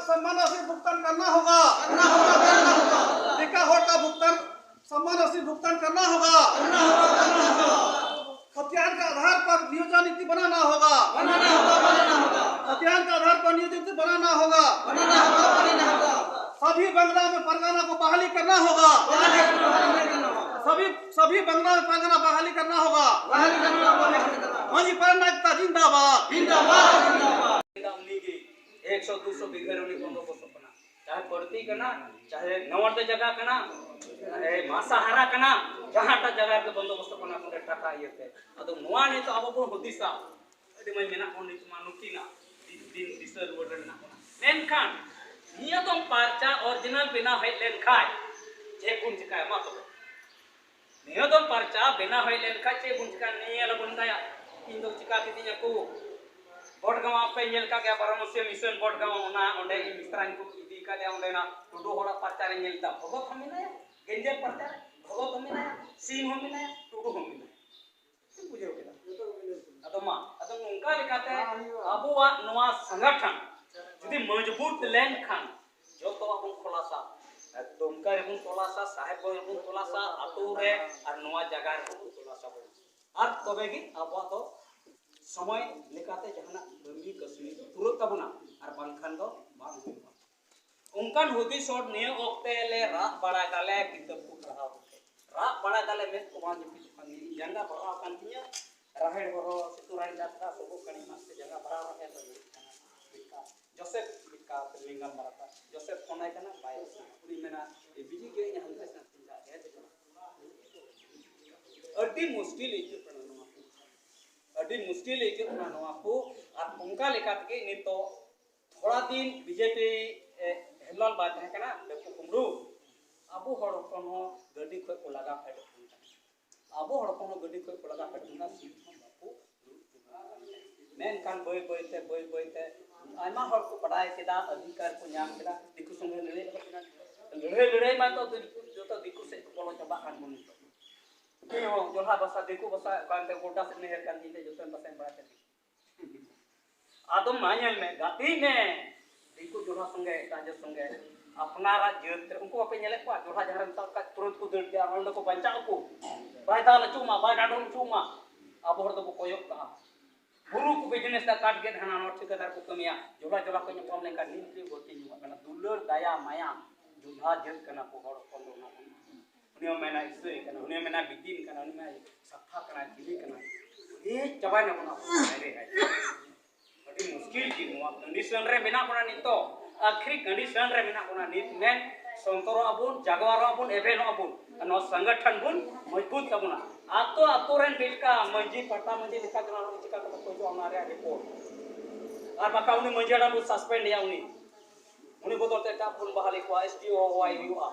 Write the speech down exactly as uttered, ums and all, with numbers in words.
सम्मान राशि भुगतान करना होगा। करना होगा, करना होगा। लिखा होगा भुगतान, सम्मान राशि भुगतान करना होगा। करना होगा, करना होगा। खतियान के आधार पर नियोजन नीति बनाना होगा। बनाना होगा, बनाना होगा। खतियान के आधार पर नियोजन नीति बनाना होगा। बनाना होगा, बनाना होगा। सभी बंगला में परगना को बहाली करना होगा। बहाली करना होगा, बहाली करना होगा। सभी, सभी बंगला में परगना बहाली करना होगा। बहाली करना होगा, बहाली करना होगा। मांझी पारा नेता जिंदाबाद। जिंदाबाद, जिंदाबाद। ᱩᱱᱤ ᱜᱮ ᱮᱠᱥᱚ ᱫᱩᱥᱚ ᱵᱤᱜᱷᱟᱹ ᱨᱮ ᱩᱱᱤ ᱵᱚᱱᱫᱳᱵᱚᱥᱛᱚ ᱠᱟᱱᱟ᱾ ᱪᱟᱦᱮ ᱵᱟᱹᱲᱛᱤ ᱠᱟᱱᱟ, ᱪᱟᱦᱮ ᱱᱟᱣᱟᱨ ᱫᱚ ᱡᱟᱭᱜᱟ ᱠᱟᱱᱟ, ᱪᱟᱦᱮ ᱢᱟᱥᱟᱦᱟᱨᱟ ᱠᱟᱱᱟ, ᱡᱟᱦᱟᱸᱴᱟᱜ ᱡᱟᱭᱜᱟ ᱨᱮ ᱵᱚᱱᱫᱳᱵᱚᱥᱛᱚ ᱠᱟᱱᱟ ᱚᱸᱰᱮ ᱴᱟᱠᱟ ᱤᱭᱟᱹᱛᱮ᱾ ᱟᱫᱚ ᱱᱚᱣᱟ ᱱᱤᱛᱚᱜ ᱟᱵᱚ ᱵᱚᱱ ᱦᱩᱫᱤᱥᱟ, ᱟᱹᱰᱤ ᱢᱚᱡᱽ ᱢᱮᱱᱟᱜ ᱵᱚᱱ ᱱᱤᱛ ᱢᱟ ᱱᱩᱠᱤᱱᱟᱜ ᱫᱤᱱ ᱫᱤᱥᱟᱹ ᱨᱩᱣᱟᱹᱲ ᱨᱮ ᱢᱮᱱᱟᱜ ᱵᱚᱱᱟ᱾ ᱢᱮᱱᱠᱷᱟᱱ ᱱᱤᱭᱟᱹ ᱫᱚ ᱯᱟᱨᱪᱟ original ᱵᱮᱱᱟᱣ ᱦᱮᱡ ᱞᱮᱱᱠᱷᱟᱱ ᱪᱮᱫ ᱵᱚᱱ ᱪᱤᱠᱟᱹᱭᱟ? ᱢᱟ ᱛᱚᱵᱮ ᱱᱤᱭᱟᱹ ᱫᱚ ᱯᱟᱨᱪᱟ ᱵᱮᱱᱟᱣ ᱦᱩᱭ ᱞᱮᱱᱠᱷᱟᱱ ᱪᱮᱫ ᱵᱚᱱ ᱪᱤᱠᱟᱹᱭᱟ? ᱱᱤᱭᱟᱹ ᱞᱚᱜᱚᱱ ᱫᱟᱭᱟ ᱤᱧ ᱫᱚ ᱪᱤᱠᱟ ᱠᱤᱫᱤᱧᱟ ᱠᱚ᱾ ᱵᱚᱰᱜᱟᱸᱣ ᱯᱮ ᱧᱮᱞ ᱠᱟᱜ ᱜᱮᱭᱟ, ᱵᱟᱨᱟᱢᱚᱥᱤ ᱢᱤᱥᱚᱱ ᱵᱚᱰᱜᱟᱸᱣ, ᱚᱱᱟ ᱚᱸᱰᱮ ᱤᱧ ᱢᱤᱥᱛᱨᱟᱧ ᱠᱚ ᱤᱫᱤ ᱠᱟᱫᱮᱭᱟ, ᱚᱸᱰᱮᱱᱟᱜ ᱴᱩᱰᱩ ᱦᱚᱲᱟᱜ ᱯᱟᱨᱪᱟ ᱨᱮ ᱧᱮᱞ ᱫᱟ, ᱵᱷᱚᱜᱚᱛ ᱦᱚᱸ ᱢᱮᱱᱟᱭᱟ, ᱜᱮᱧᱡᱮᱨ ᱯᱟᱨᱪᱟ ᱨᱮ ᱵᱷᱚᱜᱚᱛ ᱦᱚᱸ ᱢᱮᱱᱟᱭᱟ, ᱥᱤᱝ ᱦᱚᱸ ᱢᱮᱱᱟᱭᱟ, ᱴᱩᱰᱩ ᱦᱚᱸ ᱢᱮᱱᱟᱭᱟ᱾ ᱪᱮᱫ ᱵᱩᱡᱷᱟᱹᱣ ᱠᱮᱫᱟ? ᱟᱫᱚ ᱢᱟ, ᱟᱫᱚ ᱱᱚᱝᱠᱟ ᱞᱮᱠᱟᱛᱮ ᱟᱵᱚᱣᱟᱜ ᱱᱚᱣᱟ ᱥᱚᱝᱜᱚᱴᱷᱚᱱ ᱡᱩᱫᱤ ᱢᱚᱡᱽᱵᱩᱛ ᱞᱮᱱᱠᱷᱟᱱ ᱡᱚᱛᱚᱣᱟᱜ ᱵᱚᱱ ᱠᱷᱩᱞᱟᱥᱟ, ᱫᱩᱢᱠᱟ ᱨᱮᱵᱚᱱ ᱛᱚᱞᱟᱥᱟ, ᱥᱟᱦᱮᱵᱽᱜᱚᱸᱡᱽ ᱨᱮᱵᱚᱱ ᱛᱚᱞᱟᱥᱟ, ᱟᱛᱳ ᱨᱮ ᱟᱨ ᱱᱚᱣᱟ ᱡᱟᱭᱜᱟ ᱨᱮᱵᱚᱱ ᱛᱚᱞᱟᱥᱟ ᱵᱚᱱ᱾ ᱟᱨ ᱛᱚᱵᱮ ᱜᱮ ᱟᱵᱚᱣᱟᱜ ᱫᱚ ᱥᱚᱢᱚᱭ ᱞᱮᱠᱟᱛᱮ ᱡᱟᱦᱟᱱᱟᱜ ᱠᱟᱹᱢᱤ ᱠᱟᱹᱥᱱᱤ ᱯᱩᱨᱟᱹᱜ ᱛᱟᱵᱚᱱᱟ, ᱟᱨ ᱵᱟᱝᱠᱷᱟᱱ ᱫᱚ ᱵᱟᱝ ᱦᱩᱭᱩᱜᱼᱟ᱾ ᱚᱱᱠᱟᱱ ᱦᱩᱫᱤᱥ ᱦᱚᱲ ᱱᱤᱭᱟᱹ ᱚᱠᱛᱮ ᱞᱮ ᱨᱟᱜ ᱵᱟᱲᱟᱭ ᱫᱟᱞᱮ, ᱠᱤᱛᱟᱹᱵ ᱠᱚ ᱯᱟᱲᱦᱟᱣ ᱠᱟᱛᱮ ᱨᱟᱜ ᱵᱟᱲᱟᱭ ᱫᱟᱞᱮ, ᱢᱮᱫ ᱠᱚ ᱵᱟᱝ ᱡᱟᱹᱯᱤᱫᱚᱜ ᱠᱟᱱ ᱛᱤᱧᱟ, ᱡᱟᱸᱜᱟ ᱵᱷᱟᱨᱟᱣ ᱟᱠᱟᱱ ᱛᱤᱧᱟ, ᱨᱟᱦᱮᱲ ᱦᱚᱨᱚ, ᱥᱤᱛᱩᱝ ᱨᱟᱦᱮᱲ ᱫᱟᱠᱟ, ᱥᱚᱵᱚᱜ ᱠᱟᱹᱲᱤ ᱢᱟᱜ ᱛᱮ ᱡᱟᱸᱜᱟ ᱵᱷᱟᱨᱟᱣ ᱨᱟᱦᱮᱲ ᱫᱚ ᱧᱩᱨᱩᱜ ᱠᱟᱱᱟ᱾ ᱡᱚᱥᱮᱯ ᱢᱤᱫ ᱠᱟ ᱛᱮ ᱢᱮᱸᱜᱟᱞ ᱢᱟᱨᱟ ᱠᱟ, ᱡᱚᱥᱮᱯ ᱯᱷᱳᱱ ᱟᱭ ᱠᱟᱱᱟ, ᱵᱟᱭ ᱨᱮᱥᱤᱵᱷ᱾ ᱩᱱᱤ ᱢᱮᱱᱟ, "ᱮ, ᱵᱤᱡᱤ ᱜᱮ, ᱤᱧ ᱦᱟᱱᱛᱮ ᱥᱮᱱ ᱛᱤᱧ ᱪᱟᱞᱟᱜ ᱜᱮᱭᱟ, ᱦᱮᱡ ᱠᱟᱱᱟ?" ᱟᱹᱰᱤ ᱢᱩᱥᱠᱤᱞ ᱟᱹᱭᱠᱟᱹᱜ ᱠᱟᱱᱟ ᱱᱚᱣᱟ ᱠᱚ᱾ ᱟᱹᱰᱤ ᱢᱩᱥᱠᱤᱞ ᱟᱹᱭᱠᱟᱹᱜ ᱠᱟᱱᱟ ᱱᱚᱣᱟ ᱠᱚ᱾ ᱟᱨ ᱚᱱᱠᱟ ᱞᱮᱠᱟ ᱛᱮᱜᱮ ᱱᱤᱛᱚᱜ ᱛᱷᱚᱲᱟ ᱫᱤᱱ ᱵᱤᱡᱮᱯᱤ, ᱮ, ᱦᱮᱢᱞᱟᱞ ᱵᱟᱭ ᱛᱟᱦᱮᱸ ᱠᱟᱱᱟ, ᱵᱟᱹᱵᱩ ᱠᱩᱢᱵᱽᱲᱩ, ᱟᱵᱚ ᱦᱚᱲ ᱦᱚᱯᱚᱱ ᱦᱚᱸ ᱜᱟᱹᱰᱤ ᱠᱷᱚᱡ ᱠᱚ ᱞᱟᱜᱟ ᱯᱷᱮᱰᱚᱜ ᱠᱟᱱ ᱛᱟᱦᱮᱸᱱᱟ᱾ ᱟᱵᱚ ᱦᱚᱲ ᱦᱚᱯᱚᱱ ᱦᱚᱸ ᱜᱟᱹᱰᱤ ᱠᱷᱚᱡ ᱠᱚ ᱞᱟᱜᱟ ᱯᱷᱮᱰᱚᱜ ᱠᱟᱱᱟ, ᱥᱤᱴ ᱦᱚᱸ ᱵᱟᱠᱚ ᱫᱩᱲᱩᱵ ᱦᱚᱪᱚ ᱠᱟᱱᱟ᱾ ᱢᱮᱱᱠᱷᱟᱱ ᱵᱟᱹᱭ ᱵᱟᱹᱭ ᱛᱮ, ᱵᱟᱹᱭ ᱵᱟᱹᱭ ᱛᱮ ᱟᱭᱢᱟ ᱦᱚᱲ ᱠᱚ ᱵᱟᱰᱟᱭ ᱠᱮᱫᱟ, ᱚᱫᱷᱤᱠᱟᱨ ᱠᱚ ᱧᱟᱢ ᱠᱮᱫᱟ, ᱫᱤᱠᱩ ᱥᱚᱸᱜᱮ ᱞᱟᱹᱲᱦᱟᱹᱭ ᱮᱦᱚᱵ ᱮᱱᱟ᱾ ᱞᱟᱹᱲᱦᱟᱹᱭ, ᱞᱟᱹᱲᱦᱟᱹᱭ ᱢᱟ ᱛᱚ ᱫᱤᱠᱩ, ᱡᱚᱛᱚ ᱫᱤᱠᱩ ᱥᱮᱫ ᱠᱚ ᱵᱚᱞᱚ ᱪᱟᱵᱟᱜ ᱠᱟᱱ ᱵᱚᱱ ᱱᱤᱛᱚᱜ᱾ ᱤᱧ ᱦᱚᱸ ᱡᱚᱞᱦᱟ ᱵᱷᱟᱥᱟ, ᱫᱤᱠᱩ ᱵᱷᱟᱥᱟ ᱠᱟᱱ ᱛᱮ ᱜᱚᱰᱰᱟ ᱥᱮᱫ ᱢᱮᱦᱮᱨ ᱠᱟᱱ ᱛᱤᱧ ᱛᱮ ᱡᱚᱛᱚ ᱵᱷᱟᱥᱟᱧ ᱵᱟᱲᱟᱭ ᱛᱟᱦᱮᱸ᱾ ᱟᱫᱚ ᱢᱟ ᱧᱮᱞ ᱢᱮ, ᱜᱟᱛᱮᱜ ᱢᱮ, ᱫᱤᱠᱩ ᱡᱚᱞᱦᱟ ᱥᱚᱸᱜᱮ, ᱮᱴᱟᱜ ᱡᱟᱹᱛ ᱥᱚᱸᱜᱮ, ᱟᱯᱱᱟᱨᱟᱜ ᱡᱟᱹᱛ ᱨᱮ ᱩᱱᱠᱩ ᱵᱟᱯᱮ ᱧᱮᱞᱮᱫ ᱠᱚᱣᱟ? ᱡᱚᱞᱦᱟ ᱡᱟᱦᱟᱸ ᱨᱮ ᱢᱮᱛᱟᱜ ᱠᱷᱟᱡ ᱛᱩᱨᱟᱹᱛ ᱠᱚ ᱫᱟᱹᱲ ᱠᱮᱜᱼᱟ, ᱚᱸᱰᱮ ᱠᱚ ᱵᱟᱧᱪᱟᱜ ᱟᱠᱚ, ᱵᱟᱭ ᱫᱟᱞ ᱦᱚᱪᱚᱜ ᱢᱟ, ᱵᱟᱭ ᱰᱟᱸᱰᱚᱢ ᱦᱚᱪᱚᱜ ᱢᱟ᱾ ᱟᱵᱚ ᱦᱚᱲ ᱫᱚᱵᱚ ᱠᱚᱭᱚᱜ ᱠᱟᱜᱼᱟ᱾ ᱵᱩᱨᱩ ᱠᱚ ᱵᱤᱡᱽᱱᱮᱥ ᱫᱟ, ᱠᱟᱴ ᱜᱮᱫ ᱦᱟᱱᱟ ᱱᱚᱣᱟ ᱴᱷᱤᱠᱟᱹᱫᱟᱨ ᱠᱚ ᱠᱟᱹᱢᱤᱭᱟ᱾ ᱡᱚᱞᱦᱟ ᱡᱚᱞᱦᱟ ᱠᱚ ᱧᱟᱯᱟᱢ ᱞᱮᱱᱠᱷᱟᱱ ᱱᱤᱛ ᱨᱮ ᱵᱟᱹᱲᱛᱤ ᱧᱩᱣᱟᱜ ᱠᱟᱱᱟ᱾ ᱫᱩᱞᱟᱹᱲ, ᱫᱟᱭᱟ, ᱢᱟᱭᱟ, ᱡᱚᱞᱦᱟ ᱡᱟᱹᱛ ᱠᱟᱱᱟ ᱠᱚ, ᱦᱚᱲ ᱦᱚᱯᱚᱱ ᱫᱚ ᱚᱱᱟ ᱠᱚ᱾ ᱩᱱᱤ ᱦᱚᱸ ᱢᱮᱱᱟ ᱤᱥᱟᱹᱭ ᱠᱟᱱᱟ, ᱩᱱᱤ ᱦᱚᱸ ᱢᱮᱱᱟ ᱵᱤᱫᱤᱱ ᱠᱟᱱᱟ, ᱩᱱᱤ ᱢᱮᱱᱟ ᱥᱟᱯᱷᱟ ᱠᱟᱱᱟ, ᱪᱤᱞᱤ ᱠᱟᱱᱟ᱾ ᱦᱮᱡ ᱪᱟᱵᱟᱭ ᱱᱟᱵᱚᱱ ᱟᱵᱚ ᱵᱟᱭᱨᱮ ᱦᱮᱡ᱾ ᱟᱹᱰᱤ ᱢᱩᱥᱠᱤᱞ ᱜᱮ ᱱᱚᱣᱟ ᱠᱚᱱᱰᱤᱥᱚᱱ ᱨᱮ ᱢᱮᱱᱟᱜ ᱵᱚᱱᱟ ᱱᱤᱛᱚᱜ᱾ ᱟᱠᱷᱤᱨᱤ ᱠᱚᱱᱰᱤᱥᱚᱱ ᱨᱮ ᱢᱮᱱᱟᱜ ᱵᱚᱱᱟ ᱱᱤᱛ᱾ ᱢᱮᱱ ᱥᱚᱱᱛᱚᱨᱚᱜ ᱟᱵᱚᱱ, ᱡᱟᱜᱣᱟᱨᱚᱜ ᱟᱵᱚᱱ, ᱮᱵᱷᱮᱱᱚᱜ ᱟᱵᱚᱱ᱾ ᱟᱨ ᱱᱚᱣᱟ ᱥᱚᱝᱜᱚᱴᱷᱚᱱ ᱵᱚᱱ ᱢᱚᱡᱽᱵᱩᱛ ᱛᱟᱵᱚᱱᱟ᱾ ᱟᱛᱳ ᱟᱛᱳ ᱨᱮᱱ ᱵᱮᱴᱠᱟ ᱢᱟᱹᱡᱷᱤ, ᱯᱟᱴᱟ ᱢᱟᱹᱡᱷᱤ ᱞᱮᱠᱟ ᱠᱟᱱᱟ, ᱩᱱᱤ ᱪᱤᱠᱟ ᱠᱟᱛᱮ ᱠᱚ ᱦᱤᱡᱩᱜᱼᱟ ᱚᱱᱟ ᱨᱮᱭᱟᱜ ᱨᱤᱯᱳᱨᱴ? ᱟᱨ ᱵᱟᱠᱷᱟᱱ ᱩᱱᱤ ᱢᱟᱹᱡᱷᱤ ᱦᱟᱲᱟᱢ ᱵᱚ ᱥᱟᱥᱯᱮᱱᱰ ᱮᱭᱟ, ᱩᱱᱤ, ᱩᱱᱤ ᱵᱚᱫᱚᱞ ᱛᱮ ᱮᱴᱟᱜ ᱵᱚᱱ ᱵᱟᱦᱟᱞᱤ ᱠᱚᱣᱟ, ᱮᱥ ᱰᱤ ᱳ ᱦᱚᱦᱚᱣᱟᱭ ᱦᱩᱭᱩᱜᱼᱟ᱾